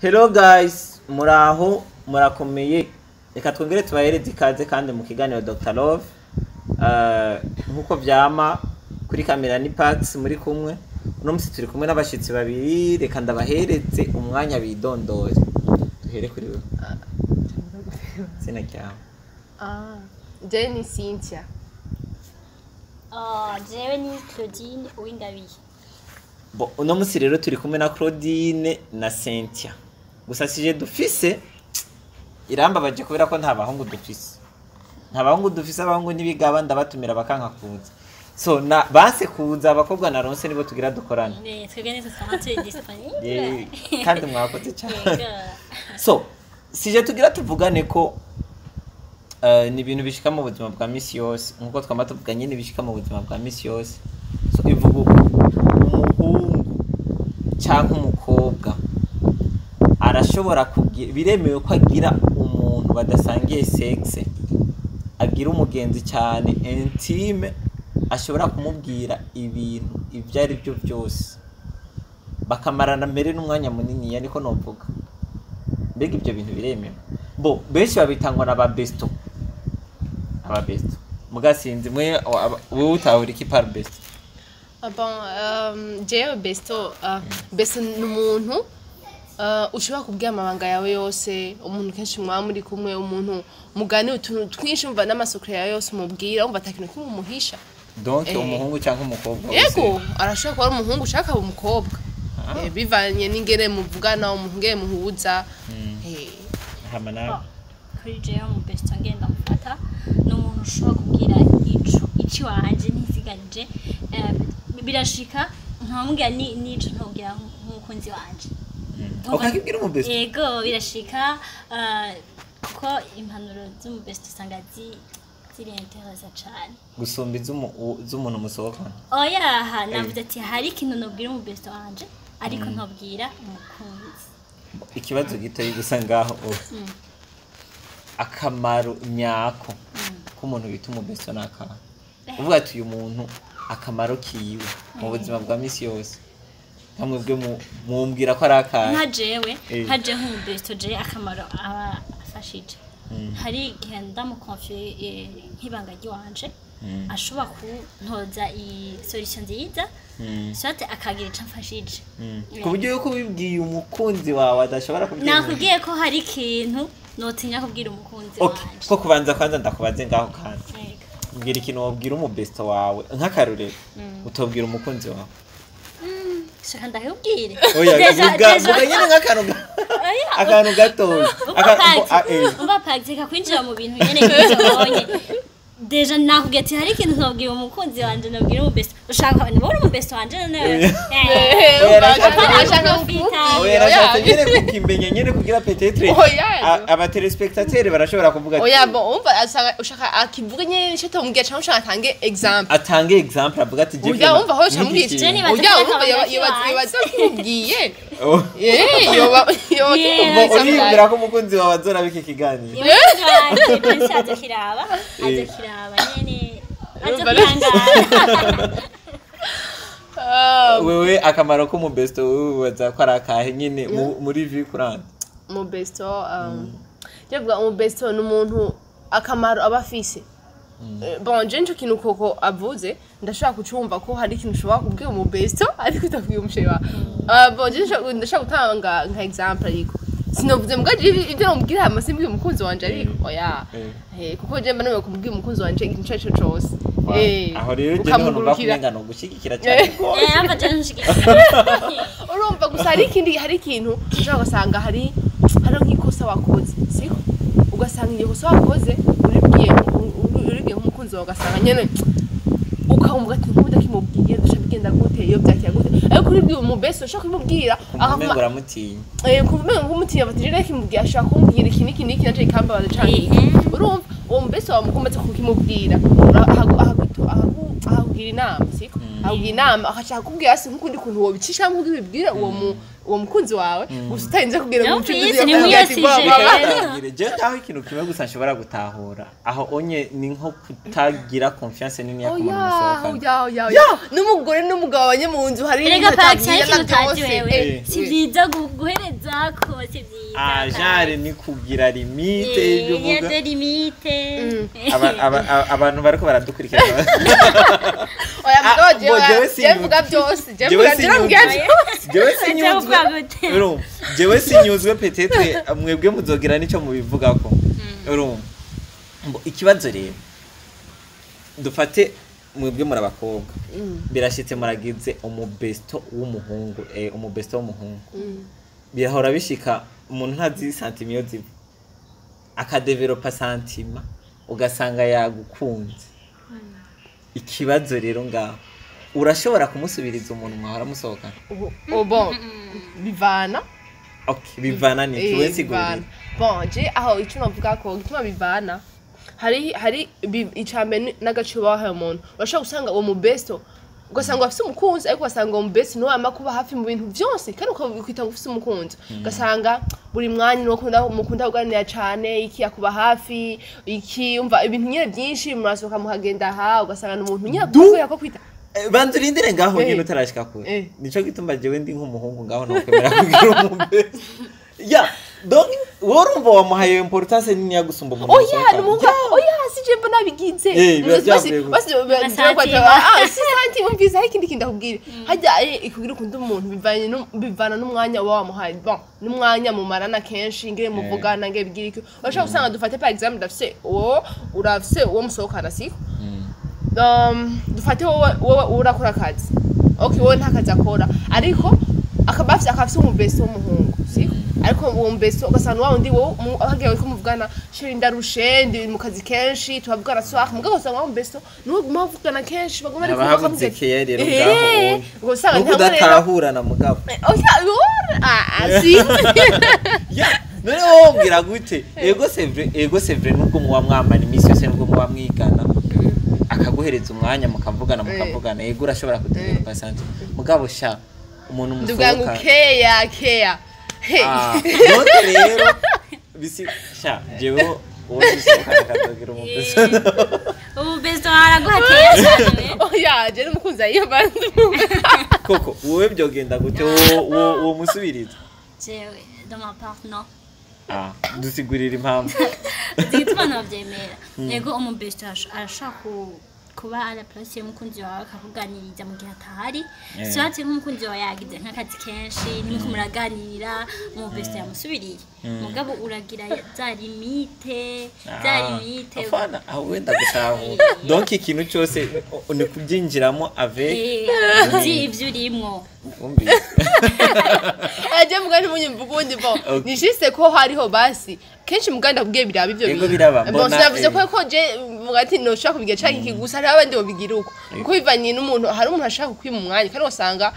Hello guys, muraho, murakomeye. Reka twongere tubahereze ikaze kandi mu kiganiro Dr Love. Nkuko vyama kuri kamera ni Pax muri kumwe. Uno musi turi kumwe n'abashitsi babiri, reka ndabahereze umwanya bidondore. Duhere kuri wewe. Izina ryawe? Ah, jewe ni Cynthia. Ah, jewe ni Claudine Uwingabiye. Bon, uno musi rero turi kumwe na Claudine na Cynthia. Gusa sujet dufise irambabaje kubera ko nta bahungu dufise. Nta bahungu dufise, abahungu n'ibigaba ndabatumira bakanka kuza. So na banse kuza, abakobwa naronse nibo tugira dukorana. Twebwe nitwe twama turi disponible. Kandi mwakoze cyane. Yego. So, sujet tugira tuvugane ko ni ibintu bishika mu buzima bwa misi yose, nkuko twama tuvuga nyine bishika mu buzima bwa misi yose. So ivuga uko umuhungu canke umukobwa arashobora kugira, biremewe ko agira umuntu badasangiye sexe, agira umugenzi cyane intime ashobora kumubwira ibintu ibyo ari byo byose, bakamarana mbere n'umwanya munini, niko novuga. Mbega ibyo bintu biremewe? Bo benshi babitangwa na ba besto, aba besto mugasinzi mwe wewe utahura iki par besto? Ah, bon, jewe besto, besto ni umuntu ushobora kubwira amabanga yawe yose, umuntu kenshi mwaba muri kumwe, umuntu muganira utuntu twinshi, umva n'ama secrets yawe yose umubwira, umva ata kintu kimwe umuhisha. Donc umuhungu cyangwa umukobwa wese? Yego, arashobora kuba ari umuhungu ushaka akaba umukobwa. Ah. Bivanye n'ingene muvugana, umuntu ingene muhuza. Hama nawe? Kuri jewe mu besto ngenda mufata ni umuntu ushobora kubwira ico ici wanje ntiziganije. Birashika nkamubwira n'ico ntobwira nk'umukunzi wanje. Ukakibwira umubesto? Yego, birashika, kuko impanuro z'umubesto usanga ziri intéressant cane. Gusumba iz'umuntu musohokana? Oya, navuze ati hari ikintu nobwira umubesto wanje ariko ntobwira umukunzi. Ikibazo gitoyi gusa ngaho, akamaro nyako k'umuntu bita umubesto ni akahe? Uvuga ati uyu muntu akamaro kiwe mu buzima bwa misi yose, nka mwebwe mumbwira ko ari akahe? Nka jewe, nka je nk'umubesto, je akamaro aba afashije, hari igihe ndamukonfiye nk'ibanga ry'iwanje, ashobora kuntoza i solution nziza, soit akagira ico amfashije. Ku buryo yuko ubibwiye umukunzi wawe adashobora kubyemera? Nakubwiye ko hari ikintu notinya kubwira umukunzi wanje. Ko kubanza kwanza ndakubaze ngaho kandi. Yego. Mbwira ikintu wabwira umubesto wawe nk'akarorero utobwira umukunzi wawe. Shaka ndakubwire. Oya, Déjà vuga nyine nk'akantu Oya, akantu gatoya. Umva Pax, umva Pax, reka kwinjira mu bintu nyene nk'ivyo. Déjà nakubwiye ati hari ikintu nobwira umukunzi wanje nobwira umubesto. Ushaka niba uri umubesto wanje none. Oya, ashaka Profita. Oya, nashatse nyine kukimenya nyine kugira peut-être Oya. Aba téléspectateurs barashobora kuvuga ati Oya, bon, umva asanga ushaka akivuga nyene nico tumubwira cyangwa ushaka atange example? Atange example, avuga ati je Oya, umva aho n'iki ucamubwira. kintu. Je nibaza Oya, ko urumva akabanga yoba kiwanje. akubwiye. Oh. Yoba Yeah. Bo, uriyumvira ko umukunzi wawe azoraba iki kiganiro? Umukunzi wanje benshi azokiraba, azokiraba nyene, Urumva azokwihangana. Wewe akamaro k'umubesto wewe wibaza ko ari akahe nyine muri vie courante? Mu besto, ndavuga mu besto ni umuntu akamaro aba afise. Bon, je nico kintu koko avuze ndashobora kucumva ko hari ikintu ushobora kubwira umu besto ariko utakubwira umu chéri wawe. Ah, bon, je ndashobora gutanga nka example, ariko sinovuze mbwa je ibyo namubwira hama simbwira umukunzi wanje, ariko oya. Kuko je mba nemewe kubwira umukunzi wanje ikintu ico arico cose. Aho rero je niho numva ukamugurukira. kumenga no gushyigikira cyane rwose. Amba je nshigikira. Urumva gusa hari ikindi, hari ikintu ushobora gusanga hari nk'ikosa wakoze, siko? Ugasanga iryo kosa wakoze uribwiye nk'umukunzi wawe, ugasanga nyene ukamubwira ati nk'ubu ndakimubwiye duca bigenda gute, iyo byakira gute? Ariko uribwiye umubesi ushobora kubimubwira umenga akaguma uramutinya. Kumva umenga nk'umutinya, bati rero kimubwiye ashobora kumbwira iki n'iki n'iki nacyo kikambabaza canke iki. Urumva uwo mubesi wawe umaze kukimubwira, akakugira inama, siko? Akubwira inama, akashaka kubwira hasi nk'ukundi kuntu wobicisha, nk'uko ubibwira uwo mukunzi wawe, gusa utarinze kubwira ngo Yumvise, umucuti ni wawe muri ati, iyo "Ba, sujet." ba, ba." Reka jewe ngaho ikintu kimwe gusa nshobora gutahura aho onye ni nko kutagira confiance nini ya ku muntu Oya, musohokana. Oya, oya, oya. N'umugore n'umugabo banye mu nzu hari Erega ibintu Pax, hari atabwira ikintu utazi byose. wewe. Si byiza guhereza ko si byiza. Ah, genre ni kugira limite y'ibyo Il y a uvuga. des limites. Abantu bariko baradukurikirana. Oya, mugabo Ah, jewe bo, jewe jewe sinyuzwe. mvuga byose, jewe Jewe mvuga, jewe mbwira sinyuzwe. byose. Jewe sinyuzwe. Uca uvuga gute? Urumva, jewe sinyuzwe, peut-être mwebwe muzogira nico mubivugako. Urumva. Mbo, ikibazo rero, dufate mwebwe muri abakobwa, birashitse muragize umubesto w'umuhungu, umubesto w'umuhungu birahora bishika, umuntu ntazi sentiment iyo ziva, akadevelopa sentiment, ugasanga yagukunze. Ikibazo rero ngaho, urashobora kumusubiriza umuntu mwahora musohokana? Oh, bon, bivana. Okay, bivana ni Eh, we sigurira. bivana. Bon, je aho icyo navuga ko gituma bivana, hari icambere n'agaciro bahaye umuntu. Urashobora gusanga uwo mubesto, ugasanga afise umukunzi, ariko ugasanga uwo mubesto niwe wama kuba hafi mu bintu vyose, kandi ukakwita ngo ufise umukunzi, ugasanga buri mwanya niwo ukunda, mukunda kuganira cane, iki akuba hafi, iki, umva, ibintu nyene byinshi, murasohoka mukagenda aha, ugasanga ni umuntu nyene akubwira ko kwita. Banza urindire ngaho nyine utarashika kure. Nico gituma jewe ndi nk'umuhungu ngaho nokwemera kugira umubesto ya, donc wowe urumva wamuhaye importance nini ya gusumba umuntu Oya, musohokana. numuga, oya, si je mbona bigize. Eh, biba byavuye gusa. Sentiment. Ah, si sentiment, umvise, hari ikindi kintu ndakubwira. Hajya ikubwira ukunda umuntu bivanye bivana n'umwanya uba wamuhaye, bon, n'umwanya mumarana kenshi, ingene muvugana, ingene bigira iki. Urashobora gusanga, dufate par exemple, ndafise uwo, urafise uwo musohokana, siko? Dufate wowe urakora akazi, okay, wowe nta kazi akora, ariko akaba afise umubesto w'umuhungu, siko? Ariko uwo mubesto ugasanga wa wundi wowe hagiye ko muvugana: "Chéri, ndarushe, ndi mu kazi kenshi, turavugana soir." Mugabo ugasanga wa mubesto niwe guma muvugana kenshi, baguma bari Haba kuvuga, habuze bakavuga. keya rero Eh, ngaho ubwo usanga nuko ntabwo rero udatahurana mugabo. Oya, ah, ah, si. Ya, none wowe wombwira gute? Ego, c'est vrai, ego, c'est vrai, nubwo muba mwamana iminsi yose, nubwo muba mwigana, akaguhereza umwanya mukavugana, mukavugana, ego, urashobora kudevelopa sentiment, mugabo sha umuntu Nduvuga ngo musohoka keya keya. Hey. Ah, donc rero bisi sha jewe uwo dusohokana akazogira umubesto. Ubu besto araguha keya cyane. Oya, je n'umukunzi ayiyo bantu. Koko wowe byogenda gute? Wo musubiriza? Jewe, de ma part, non. Ah, dusigurira impamvu. Igituma ntabyemera, yego, umubesto arashobora kuba à la place y'umukunzi wawe, akakuganiriza mu gihe atahari. Soit nk'umukunzi wawe yagize nk'akazi kenshi, nimuriko muraganira, umubesto yamusubiriye, mugabo uragira za limite, za limite. Afana aho wenda gutahura, donc ikintu cyose ni kubyinjiramo avec Eh, uzi ivyo urimwo. Wumvise. Aje mugani munyumva ukundi, bon. Okay. Ni juste ko hariho basi kenshi mugani ndakubwiye biraba ivyo Yego, bintu. biraba, Bon, mbona, sinavuze ko je mvuga ati noshaka kubigira canke iki, gusa hariho abandi bobigira uko, kuko bivanye n'umuntu. Hari umuntu ashaka kukwima umwanya, kandi ugasanga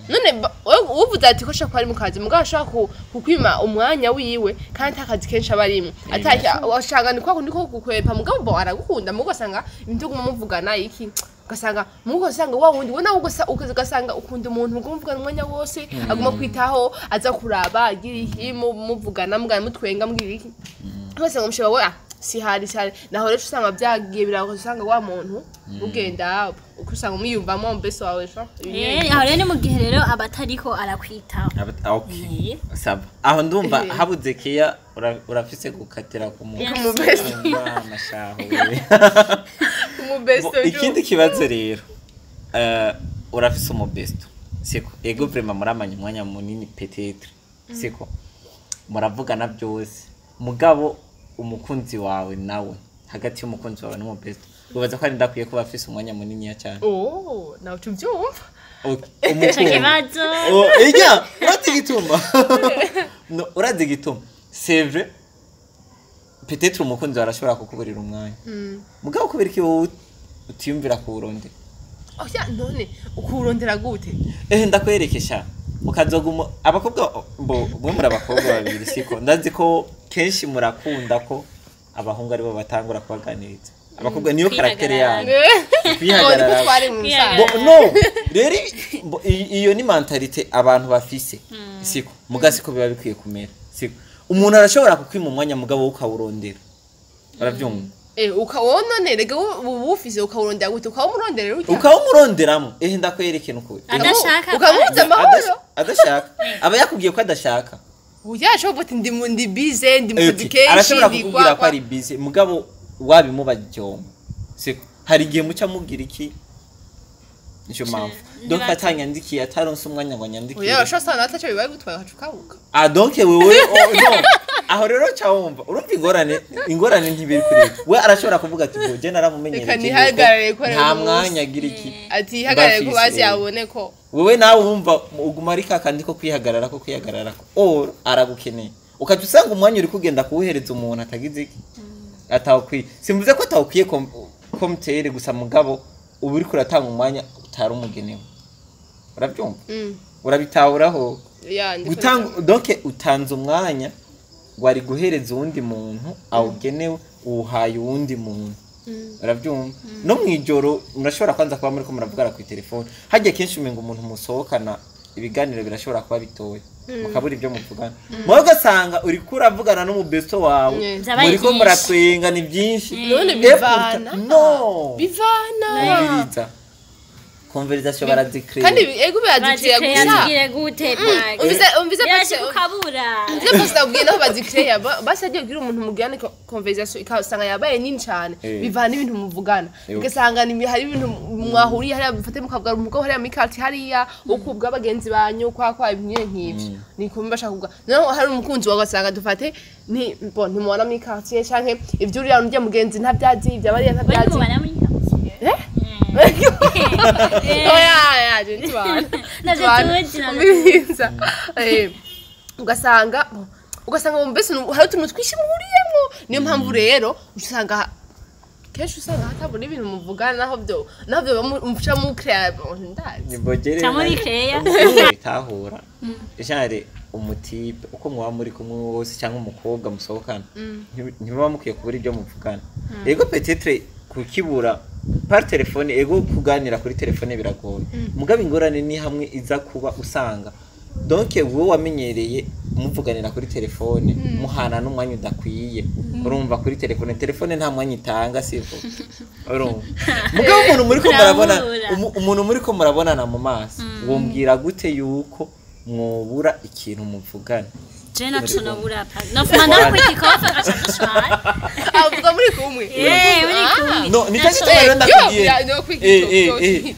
none wowe uvuze ati ko ashaka kuba ari mu kazi, mugabo ashaka kukwima umwanya wiwe, kandi ata kazi kenshi aba arimwo, ataki ashaka, ni kwa kundi ko gukwepa. Mugabo bo aragukunda, mugabo ugasanga ibintu guma muvugana iki, ugasanga mugabo ugasanga wa wundi we nawe ugasanga ukunda umuntu, muguma muvugana umwanya wose, aguma kwitaho, aza kuraba, agira iki, muvugana, mugana, mutwenga, mugira iki, ugasanga umushaba we, ah, si hari cyane. Naho rero usanga byagiye biraho, usanga wa muntu ugenda uko usanga umwiyumvamo mbese wawe sha. Eh, aho rero ni mu gihe rero aba atariko arakwitaho. Okay. Eh. Sawa, aho ndumva Eh. habuze keya, urafise gukatira ku muntu. Ku mubesi. Umwana shaho we. Umubesto. Bo, ikindi kibazo rero, urafise umubesto, siko? Ego, vraiment muramanya umwanya munini, peut-être, siko? Muravugana byose, mugabo umukunzi wawe nawe, hagati y'umukunzi wawe n'umubesto, ubaza ko ari ndakwiye kuba afise umwanya munini ya cyane? Oh, nawe tubyumva. Okay, Ico umukunzi. kibazo. Oh, ijya urazi igituma? No, urazi igituma? C'est vrai, peut-être umukunzi wawe arashobora kukuburira umwanya, mugabo kubera iki wowe utiyumvira kuwurondera? Oya, none ukurondera gute? Eh, ndakwerekesha ukazoguma abakobwa bo mwe muri abakobwa babiri, siko? Ndazi ko kenshi murakunda ko abahungu aribo batangura kubaganiriza. Abakobwa niyo caractère yabo. Ngo Kwihagarara. niko twari mu Kwihagarara. musango. Bo, no rero iyo ni mentalité abantu bafise, siko? Muga siko biba bikwiye kumera, siko? Umuntu arashobora kukwima umwanya, mugabo wowe ukawurondera, urabyumva? Wowe none rega uba ufise, ukawurondera gute? Ukawumuronderera utya? Ukawumuronderamo. Ehe, ndakwereke nukuri. Adashaka. Ukamubuza amahoro. Adashaka, aba yakubwiye ko adashaka. Uya ashobora kuvuga ati ndi busy, ndi mu kazi Okay, kenshi, arashobora ndi kukubwira ko kwa ari busy, mugabo wabimubajije, siko? Hari igihe muca mubwira iki, nicyo mpamvu donc atanyandikiye, ataronse umwanya ngo anyandikire. Oya, urashobora usanga ataco bibaye gutwaye, ugaca ukabuka. Ah, donc wewe, oh, no, aho rero ca wumva, urumva ingorane ntibiri kuri we. Arashobora kuvuga ati ngo je naramumenyereye Reka yuko nihagarare ko ari nta umunsi. mwanya agira iki. Ati ihagarare ko Bafise, bazi yabone ko Wewe nawe wumva uguma ari kakandi ko kwihagarara ko kwihagarara ko or aragukeneye, ukaca usanga umwanya uri kugenda kuwuhereza umuntu atagize iki, atawukwiye. Simvuze ko atawukwiye komutere gusa, mugabo uba uriko uratanga umwanya utari umugenewe, urabyumva? Urabitahuraho? Ya, ndiko. Gutanga, donc utanze umwanya wari guhereza uwundi muntu awugenewe, uwuhaye uwundi muntu, urabyumva? No mu ijoro murashobora kwanza kuba muriko muravugana ku telefone. Hajya kenshi umenga umuntu musohokana ibiganiro birashobora kuba bitoya, mukabura ibyo muvugana, mwowe ugasanga uriko uravugana n'umubesto wawe, Vyabaye muriko vyinshi. muratwenga, ni byinshi. None bivana. No, Bivana. umviriza, conversation barazikrea. Kandi ego, birazikreya gusa. Bazikreya gute? Umvize. Birashika ukabura. Umvize, pastor, ubwiye naho bazikreya, basi agiye kugira umuntu mugirane conversation ikasanga yabaye nini cyane. Bivana n'ibintu muvugana. Ugasanga ni hari ibintu mwahuriye hariya, mufate mukavuga umugabo hariya muri quartier hariya, ukubwa bagenzi banyu kwa ibintu nk'ivyo, niko mbasha kuvuga. Naho hari umukunzi wawe, ugasanga dufate ni bon ntimubona muri quartier, canke ivyo uriya urya mugenzi ntabyazi, ibyo bariya Bari ntabyazi. mubana muri quartier? Eh? Oya, ya, je ntibana. Navyo tuzi, navyo. Umviriza. Ugasanga mbese hari utuntu twinshi muhuriyemo. Niyo mpamvu rero usanga kenshi usanga hatabona ibintu muvugana, naho byo muca mukrea, ndazi. Nibogere. Ca muri keya. Bitahura genre umutipe uko muba muri kumwe wose cyangwa umukobwa musohokana, ntimuba mukwiye kubura ibyo muvugana. Ego, peut-être kukibura par téléphone, ego, kuganira kuri telefone biragoye, mugabo ingorane ni hamwe iza kuba usanga donc wowe wamenyereye muvuganira kuri telefone, muhana n'umwanya udakwiye. Urumva, kuri telefone nta mwanya itanga, sivyo? Urumva, mugabo umuntu muri ko murabona Urabura. umuntu muri ko murabonana mu maso, wombwira gute yuko mwobura ikintu muvugana? Je naco nobura pa nofuma ndakwita ikofe ngaca dushwara. Avuga muri kumwe. Eh, muri kumwe. No, nicyo Naco- gituma rero ndakubwiye. Yo, kwiga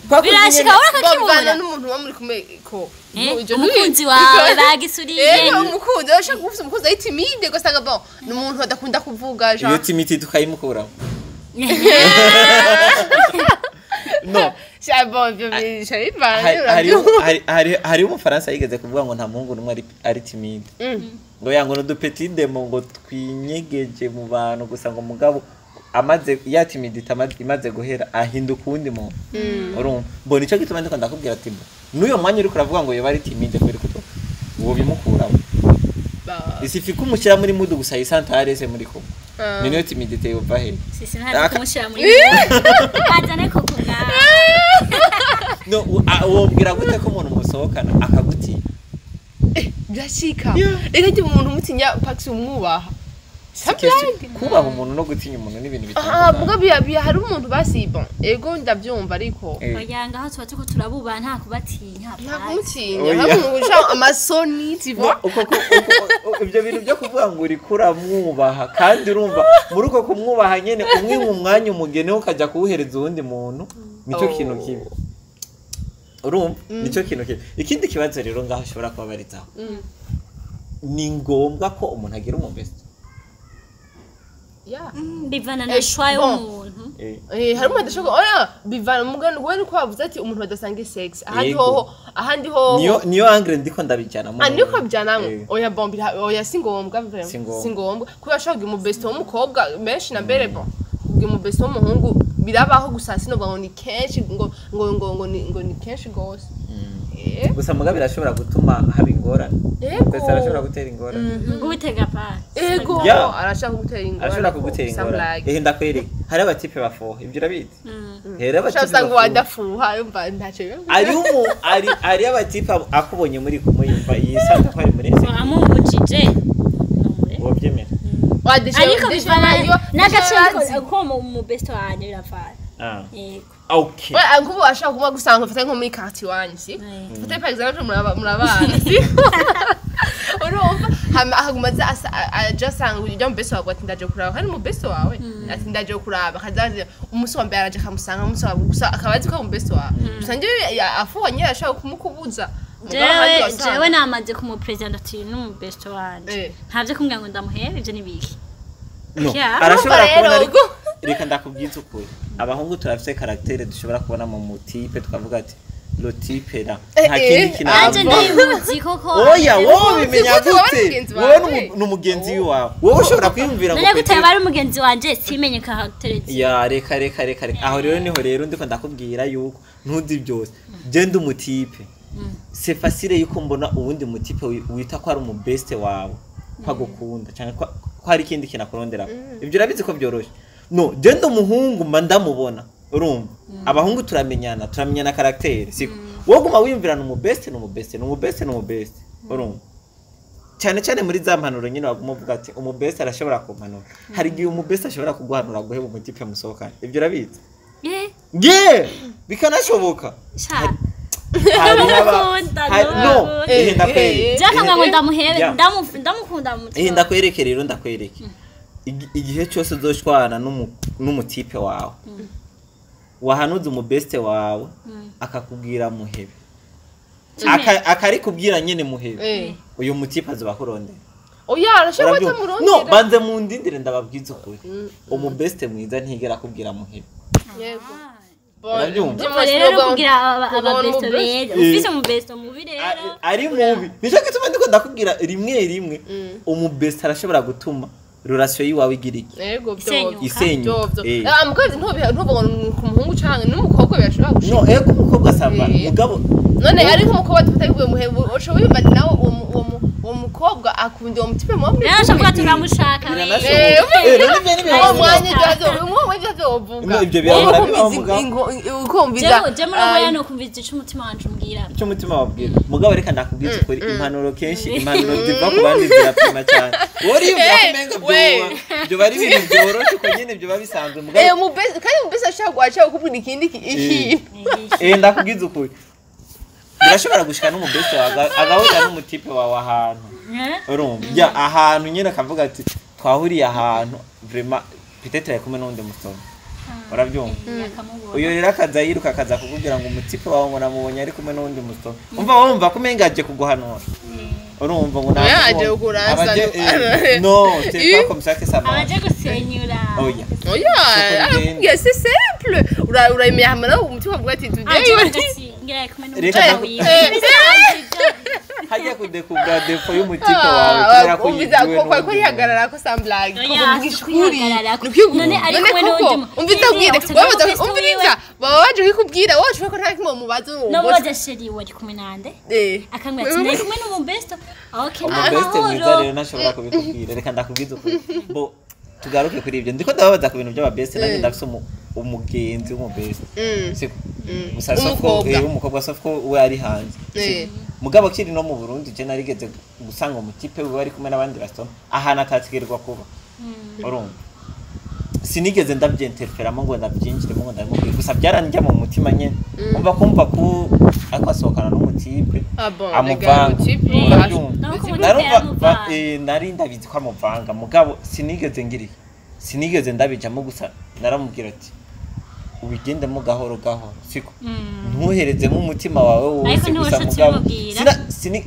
Kwa kundi Birashika nyene- wowe bavana ukakibura. n'umuntu uba muri kumwe ko Umukunzi wawe bagisuriye. Umukunzi urashaka kuba ufise umukunzi ari timide, ugasanga bon ni umuntu adakunda kuvuga Iyo genre. timidité tukayimukuramo, no. Sha, bon, ibyo bica bivana. Hariho umufaransa yigeze kuvuga ngo nta muhungu n'umwe ari timide, ngo yango ni udupetits démons ngo twinyegeje mu bantu gusa, ngo mugabo amaze ya timidité imaze guhera ahinduka uwundi muntu, urumva? Mbona icyo gituma ndiko ndakubwira ati bo n'uyo mwanya uriko uravuga ngo yoba ari timide kubera ko wobimukuramo, isifi ko umushyira muri mood gusa yisantarese muri kumwe, ni niyo timidité yova he? Sisi ntazi kumushyira muri azane koko ngaho. No, wombwira gute ko umuntu musohokana akagutinya? Birashika. Reka njye umuntu umutinya pasi umwubaha. Kubaha umuntu no gutinya umuntu ni ibintu Ah, bitandukanye. muga biya hari umuntu basi, bon, ego, ndabyumva ariko Oya, ngaho tuba turiko turabubaha, nta kubatinya. Nta kumutinya. Oya. Hari umuntu ushaka amasoni, tu No, vois. Uko ibyo bintu byo kuvuga ngo uriko uramwubaha, kandi urumva muri uko kumwubaha nyene umwe mu mwanya umugenewe ukajya kuwuhereza uwundi muntu, nicyo Oh. kintu kibi, urumva? Nicyo kintu kibi. Ikindi kibazo rero ngaho ushobora kubabarizaho, ni ngombwa ko umuntu agira umubesti? Yeah. Bivana na choix bon. y'umuntu. Hari umuntu adashobora, oya, bivana umugani wowe nuko wavuze ati umuntu badasanga sex ahandi. Yego. Hoho ahandi hoho. Niyo angle ndiko ndabijyanamo. Ah, niko bijyanamo. Oya, bon, oya, si ngombwa vraiment. Si ngombwa. Si ngombwa kubera ashobora kugira umubesto w'umukobwa menshi na mbere. Bon, kugira umubesto w'umuhungu birabaho, gusa sinovuga ngo ni kenshi, ngo ni kenshi gose. Gusa mugabo birashobora gutuma haba ingorane. Ego. Ndetse arashobora gutera ingorane. Gutega pa. Ego. Yeah. Arashaka kugutera ingorane. Arashobora kugutera ingorane. Ehe, ndakwereka, hari abatipe bafuha, ibyo urabizi. Hari abatipe usanga bafuha. Wadafuha yumva ntacyo biba. Ari umu ari ari abatipe akubonye muri kumwe yumva yisanga ko ari muri ese. Amubujije numure. Wobyemera? Ariko bivana n'agaciro ko mu best wanje biravana. Ah. Yego. Okay. We nkubu ashaka kuba gusanga mfate nko muri quartier iwanyu, si mfate par exemple murabana, si urumva, hama akaguma aza aja asanga ujya mu beso wawe, ati ndaje kuraba, kandi mu beso wawe ati ndaje kuraba, akaza umunsi wa mbere araje akamusanga, umunsi wa gusa akaba azi ko ari mu beso wawe gusa. Njyewe afuha nyine ashaka kumukubuza. Mugabo ahandi Jewe wasanga- jewe namaze kumupresenta ati n'umubesto wanje. Ntavyo kumbwira ngo ndamuhebe, ivyo nibiki. No. Yeah. Arashobora Urumva kubona rero ariko reka ndakubwiza ukuri, abahungu turafise caractère dushobora kubona mu mutipe tukavuga ati le type là nta kindi kintu Anje avuga. ndimuzi koko. Oya, wowe ubimenya Uzi gute wowe gute? n'umugenzi Wowe wawe? n'umugenzi wawe, wowe ushobora kwiyumvira ngo None gute Petero- bari umugenzi wanje simenye caractère ziwe? Ya, reka reka reka reka, aho rero niho rero ndiko ndakubwira yuko ntuzi byose. Je ndi umutipe, c'est facile yuko mbona uwundi mutipe wita ko ari umubeste wawe, ko agukunda cyangwa ko hari ikindi kintu akurondera. Ibyo urabizi ko byoroshe. No je ndi umuhungu, mba ndamubona. Urumva, abahungu turamenyana caractère, siko? Wowe guma wiyumvirana umubeste ni umubeste ni umubeste ni umubeste. Urumva, cyane cyane muri za mpanuro nyine waguma uvuga ati umubeste arashobora kumpanura. Hari igihe umubeste ashobora kuguhanura guheba umutipe musohokana. Ibyo urabizi? Eh, Ye, bikanashoboka. sha. Hari Ndamukunda, no ndamukunda. ehe, ndakwereke. Je akambwira ngo ndamuhebe, Yeah. ndamukunda mu mutima. Ehe, ndakwereke rero, ndakwereke. Igihe cyose uzoshwana n'umutipe wawe, wahanuza umubeste wawe akakubwira muhebe, akarikubwira nyene muhebe, uyu mutipe azoba akurondera. Oya, arashaka Urabyumva? kutamurondera. No, banze mundindire ndababwiza ukuri, umubeste mwiza ntigera akubwira muhebe. Yego. Urabyumva? Urumva rero kugira ababesto beza, ufise umubesto mubi rero. Ari mubi, nicyo gituma ndiko ndakubwira rimwe rimwe umubeste arashobora gutuma relation yiwawe igira iki? Yego, byo. Isenyuka. Isenyuka. Byo. Eh. Ah, mukozi ntuvuga ngo ni ku muhungu canke n'umukobwa birashobora gushika. No, ego, umukobwa asaba mugabo. None ariko umukobwa dufata kuvuye muhebe, ushobora wiyumva ati nawe uwo mukobwa akunda uwo mutipe muba muri Rero kumwe. ashobora turamushaka we. Biranashoboka. Eh, Eh, none ibyo ni uwo ibintu mwanya ibyo umwe ibyo azovuga. No, ibyo birahora bibaho, mugabo. Ukumviza. Jewe muri oya no kumviza ico umutima wanje umbwira. Icyo umutima wabwira. Mugabo reka ndakubwiza ukuri, impanuro kenshi, impanuro ziva ku bandi zirapima cyane. Wowe uriyumvira ko Eh, umenga we. byoba ari ibintu byoroshye uko nyene, byoba bisanzwe, mugabo Eh, umubesi kandi umubesi ashobora kukubwira ikindi ikintu. Eh, ndakubwiza ukuri, birashobora gushika n'umubesi wawe agahurira n'umutipe wawe ahantu. Urumva, ya ahantu nyine akavuga ati twahuriye ahantu, vraiment peut-être ari kumwe n'undi musore. Urabyumva? Akamubona. Uyu rero akaza yiruka akaza kukubwira ngo umutipe wawe ngo namubonye ari kumwe n'undi musore. Umva, wumva ko umenga aje kuguhanura. Urumva ngo Oya, aje namubonye. kukurasa. Abaje, no, c'est pas comme ça que ça marche. Abaje gusenyura. Oya. Oya, Soko arakubwiye, c'est simple. Urayimenya hama nawe umutima uvuga ati Aje today. ugati ngira ari kumwe Reka n'umugabo wiwe. Hajya kudekubwa défaut y'umutipe wawe kubera ko umviza yigiwe ko ko n'uwundi rihagarara ko sans blague ko Oya, kuvugisha ukuri. kwihagarara ko. Ni None ari kumwe koko, n'uwundi umviza None ubwire usanga wowe umubeste umviriza, baba baje kukubwira wowe ushobora ko nta kimwe mubaza uwo Nomubaza chéri wari kumwe nande? Eh. Akambwira ati nari kumwe n'umubesto. Okay, umubeste mwiza amahoro. rero ntashobora kubikubwira. Reka ndakubwiza ukuri, bo tugaruke kuri ibyo ndiko ndababaza ku bintu by'ababeste. Nanjye ndafise umugenzi w'umubeste, siko? Gusa sauf ko Umukobwa. W'umukobwa, sauf ko we ari hanze. Siko? Mugabo akiri no mu Burundi, je narigeze gusanga umutipe we ari kumwe n'abandi basoma ahantu atategerwa kuba. Urumva, sinigeze ndabyinterferamo ngo ndabyinjiremo ngo ndabimubwire, gusa byaranjya mu mutima nyene. Umva, kumva ku ariko asohokana n'umutipe Ah bon, amuvanga. rega, umutipe, Urabyumva? Naho ko umutipe Narumva yamuvanga. nari ndabizi ko amuvanga, mugabo sinigeze ngiriye, sinigeze ndabijamo. Gusa naramubwira ati ubigendemo gahoro gahoro, siko? Ntuherezemo umutima wawe wose. Ariko Gusa ntiwashatse mugabo ubimubwira?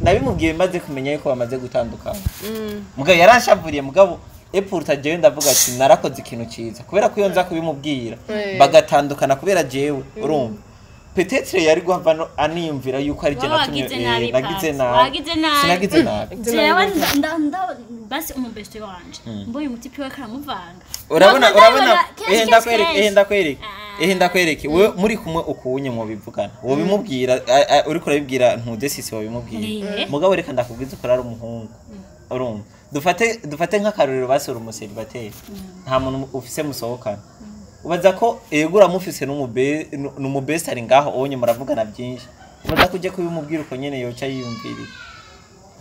Nabimubwiye maze kumenya yuko bamaze gutandukana. Mugabo yaranshavuriye, mugabo epurta jewe ndavuga ati narakoze ikintu cyiza, kubera ko iyo nza kubimubwira bagatandukana kubera jewe, urumva, peut-être yari guhava no aniyumvira yuko ari je Wowe natumye. wagize nabi, Nagize Pasi. nabi. Wagize nabi. Sinagize nabi. Jewe basi umubesto wanje mbonye umutipe we karamuvanga. Urabona, Ndabona urabona kenshi, eh, ndakwereka kenshi. eh, ndakwereka. Ah. Ehe, ndakwereke wewe muri kumwe ukunye mubivugana, wobimubwira, uriko urabibwira ntude sisi wabimubwira. Mugabo reka ndakubwiza uko ari umuhungu, urumva, dufate nk'akarorero, basura umuseribateri, nta muntu ufise musohokana, ubaza ko ego uramufise n'umubesi ari ngaho onye muravugana byinshi, ubaza ko ujye kubimubwira uko nyene yoca yiyumviriye.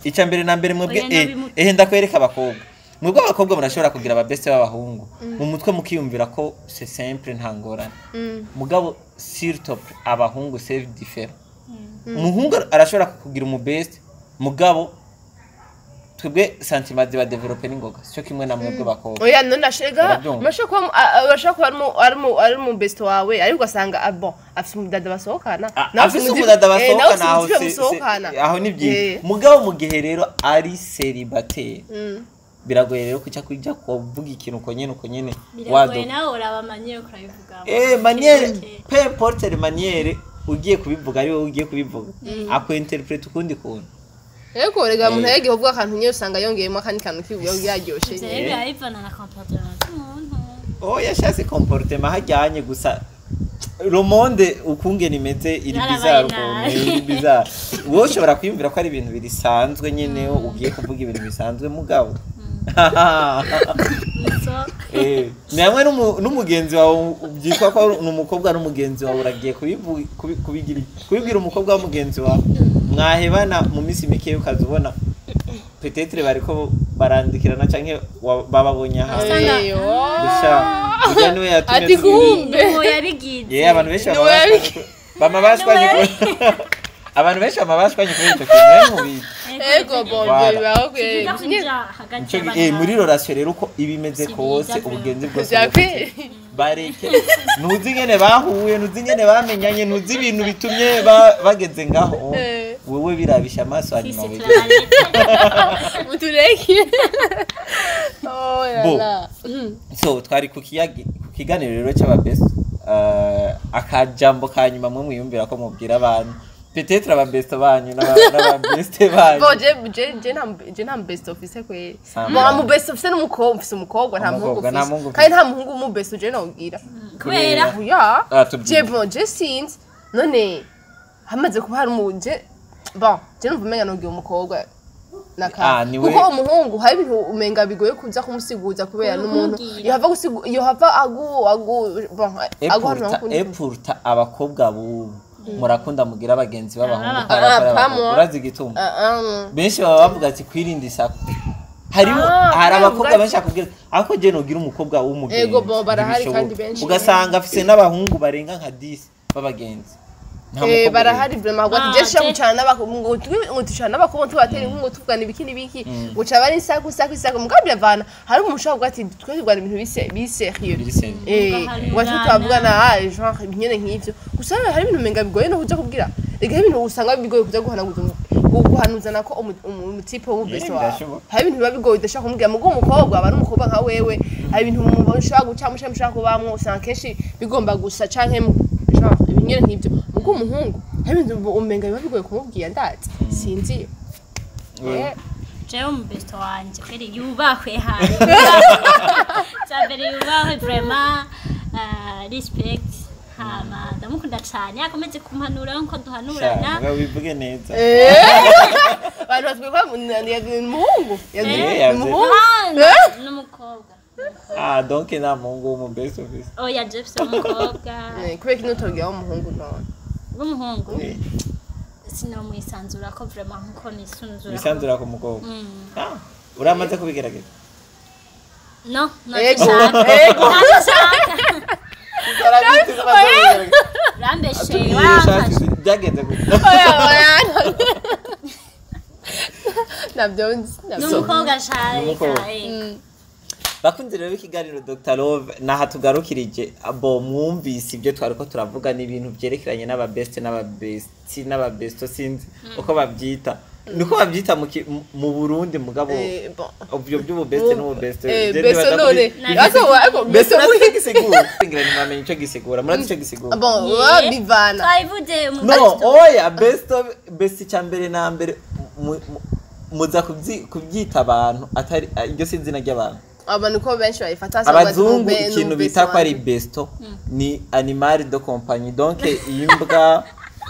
Icya mbere na mbere mwebwe Oya, nabimu- ehe, ndakwereka abakobwa, mwebwe abakobwa murashobora kugira ababeste b'abahungu mu mutwe mukiyumvira ko c'est simple, nta ngorane. Mugabo surtout abahungu c'est différent. Umuhungu arashobora kukugira umubeste, mugabo twebwe sentiments ziba développé n'ingoga, sicyo kimwe na mwebwe bakobwa. Oya, none ashega Urabyumva? Bashobora kuba ari mu best wawe, ariko ugasanga ah, bon, afise umudada basohokana. Ah, Nawe afise ufise umudada nawe basohokana, ufise aho umutipe musohokana. Aho ni byiza. Mugabo mu gihe rero ari célibataire, biragoye rero kuca kuja kuvuga ikintu uko nyene Biragoye. Waduka. Nawe uraba manière urabivuga. Manière, peu importe les manières, ugiye kubivuga ari wowe ugiye kubivuga, akwinterprète ukundi kuntu. Yego, rega umuntu yagiye kuvuga akantu nyine usanga yongeyemo akandi kantu kibuye yaryoshe. Ivyo rero biba bivana na comportement y'umuntu. Oh, yashatse comportement hajyanye gusa le monde ukungene imeze iri Yarabaye bizarre nabi. ukuntu iri bizarre. Wowe ushobora kwiyumvira ko ari ibintu bisanzwe nyene, ugiye kuvuga ibintu bisanzwe, mugabo So ni hamwe n'umugenzi wawe byitwa ko ni umukobwa n'umugenzi wawe, uragiye kubibwira umukobwa w'umugenzi wawe, mwahebana mu minsi mike ukaza ubona peut-être bariko barandikirana canke bababonye ahantu. Usanga- Eyo. Gusa burya niwe yatumye Ati tugira- kumbe. Niwe yabigize. Ye, abantu benshi Niwe bama bashwanye abantu benshi bama bashwanye kuri ico kintu, nawe mubizi. Ego, bon. Voilà. Ibyo bibaho Si byiza kweri. kwinjira hagati Nico y'abantu. muri relation rero uko iba imeze Si kose, byiza. ubugenzi bwose Vya bufite. kweri. Bareke, ntuzi ingene bahuye, ntuzi ingene bamenyanye, ntuzi ibintu bitumye bageze ngaho. Wewe birabisha amaso hanyuma Sisi wige. turaretse. Mutureke. Oh la Bo. la. So twari ku kiganiro rero cy'ababesto. Akajambo ka nyuma mwe mwiyumvira ko mubwira abantu, peut-être ababesto banyu n'ababeste banyu. Bon, je nta best office kweri. Samba. Bon, mu best office n'umukobwa, mfise umukobwa, nta muhungu Umukobwa, nta mfise. muhungu. Kandi nta muhungu mu best je nobwira. Kubera Ya. Ah, tubwire. Je, bon, je sinzi. None hamaze kuba hari umu je, bon, je numva umenga nobwira umukobwa naka. Ah, niwe- Kuko umuhungu hari ibintu umenga bigoye kuza kumusiguza kubera n'umuntu Kumubwira. yohava gusigu yohava agu bon aguhanura Epurta epurta abakobwa bubu murakunda mugira abagenzi b'abahungu Ah, ko abakora ah, abakobwa. pamwe. Urazi igituma? Ah, ah. Benshi baba bavuga ati kwirinda isaku hariho. Ah, Hari kubera abakobwa uvuga benshi akubwira ariko je nogira umukobwa w'umugenzi Ego, bo, barahari ntibishoboka. kandi benshi. Ugasanga afise n'abahungu barenga nka 10 b'abagenzi. Nta Eh, mukobwa. Barahari vraiment ngo ati Ah, je shaka gucana n'abakobwa, ngo tucana n'abakobwa tubatera inkuru, ngo tuvugana ibiki n'ibiki, ngo caba ari isaku isaku isaku, mugabo biravana. Hari umuntu ushobora kuvuga ati twe tuvugana ibintu bisérieux. Biri sérieux. Ngo ati tutavugana, ah, genre nyene nk'ivyo gusa. Hari ibintu umenga bigoye no kuja kubwira, rega hari ibintu usanga bigoye kuja guhanaguza guhanuzana ko umutipe w'ubese Yeah, wawe. birashoboka. Hari ibintu biba bigoye udashaka kumubwira, mugo umukobwa aba ari umukobwa nka wewe, hari ibintu mushobora guca mushaka kubamwo, usanga kenshi bigomba gusa canke genre ibintu nyene nk'ivyo. Mugo umuhungu hari ibintu umenga biba bigoye kumubwira, ndazi sinzi. Jewe mu besto wanje kweri yubahwe, hayi cya mbere yubahwe vraiment, respect, hama ndamukunda cyane, akomeze kumpanura nkuko duhanurana. Sha, wivuge neza. Abantu batwiye ko ni umuhungu. Eh, Ni umuhungu. Ah, n'umukobwa. Ah, donc nta muhungu w'umubest ufise? Oya, je mfise umukobwa. Kubera ko inotogira w'umuhungu none? W'umuhungu sinomwisanzura ko vraiment nkuko nisanzura. Wisanzura ku mukobwa? Ah, uramaze kubigerageza? No, Ego, ntacyo ego. nshaka. Urambeshe, wamfashe. Byagenze gute? Oya, oya, nabyo nzi, nabyo. N'umukobwa nshaka. N'umukobwa. Bakunze rero ikiganiro Dr Love, naha tugarukirije. Abo mwumvise ibyo twariko turavuga ni ibintu byerekeranye n'ababeste n'ababesti n'ababesto, sinzi uko babyita, niko babyita mu Burundi, mugabo Eh, bon. ibyo by'ububeste n'ububeste Besto none ariko besto besto murazi icyo gisigura? Ngira ntimwamenye icyo gisigura. Murazi icyo gisigura? Bon, wa bivana. Twabivuze mu No, oya, besto, best icya mbere na mbere muza kubyita abantu atari iryo si izina ry'abantu. Abantu ko benshi bayifata basanga bati Abazungu ikintu ni bita umu ko ari besto. Besto ni animal de compagnie, donc imbwa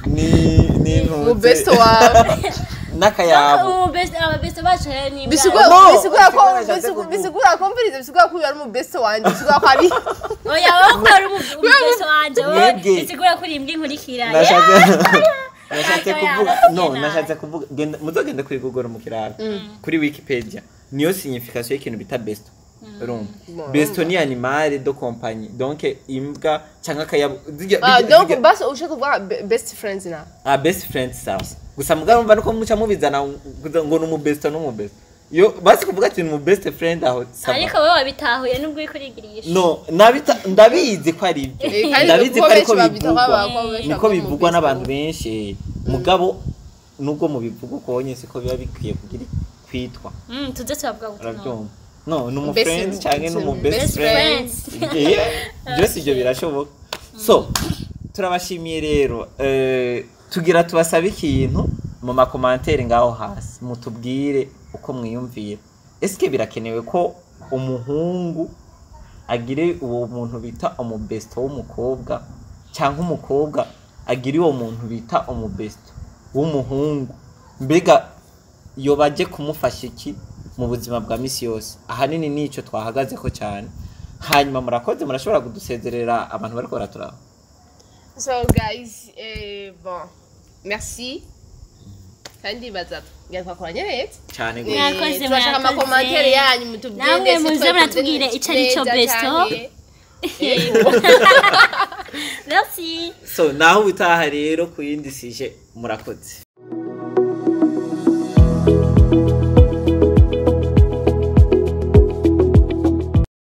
ni Mu n'intuze besto wawe. N'akayabo. Umu-besto, ababesto bacu rero ni imbwa. Bisigura No, bisigura ko ikibazo nashatse kuvuga. Bisigura ko, mvirize, bisigura ko uyu ari mu besto wanje, bisigura ko ari Oya, wowe ko ari umubesto wanje, wowe Mwebwe. bisigura ko uri imbwa inkurikira. Nashatse Oya, kuvuga no oya. Nashatse kuvuga, genda muzogende kuri Google mu kiraro, kuri Wikipedia, niyo signification y'ikintu bita besto. Urumva, besto ni animal de compagnie, donc imbwa cyangwa akayabo Ah, donc basi ushaka kuvuga best friends na Ah, best friend, sawa. Gusa mugabo urumva nuko muca mubizana ngo ni umubesto n'umubesto, yo basi kuvuga ati ni umu best friend aho sawa. Ariko wowe wabitahuye nubwo uriko urigirisha. No, nabita ndabizi ko ari ibyo. Eh, kandi Ndabizi kuko ko ariko benshi babita ko bivugwa, ko benshi niko bavuga mu bivugwa besto. N'abantu benshi, mugabo nubwo mubivuga uko nyine siko biba bikwiye kugira kwitwa. Tuze turavuga gute none? Urabyumva, no ni umu Best- friend cyangwa ni umu best best friend. Friends. Yeah, byose ibyo birashoboka. So turabashimiye rero, tugira tubasabe ikintu mu ma commentaires ngaho hasi, mutubwire uko mwiyumvira. Eske birakenewe ko umuhungu agire uwo muntu bita umubesto w'umukobwa, cyangwa umukobwa agire uwo muntu bita umubesto w'umuhungu? Mbega iyo baje kumufasha iki mu buzima bwa misi yose? Ahanini nico twahagaze ko cyane. Hanyuma murakoze, murashobora kudusezerera abantu bariko baraturaba. So guys, bon, merci, kandi baza ngira twakoranye neza. Cyane Eh, gose. Mwakoze, turashaka mwakoze. ama commentaires yanyu, mutubwire Namwe se muze twakoze muratubwire ico ari cyo neza besto. canke. Merci. So naho ubutaha rero ku yindi sujet, murakoze.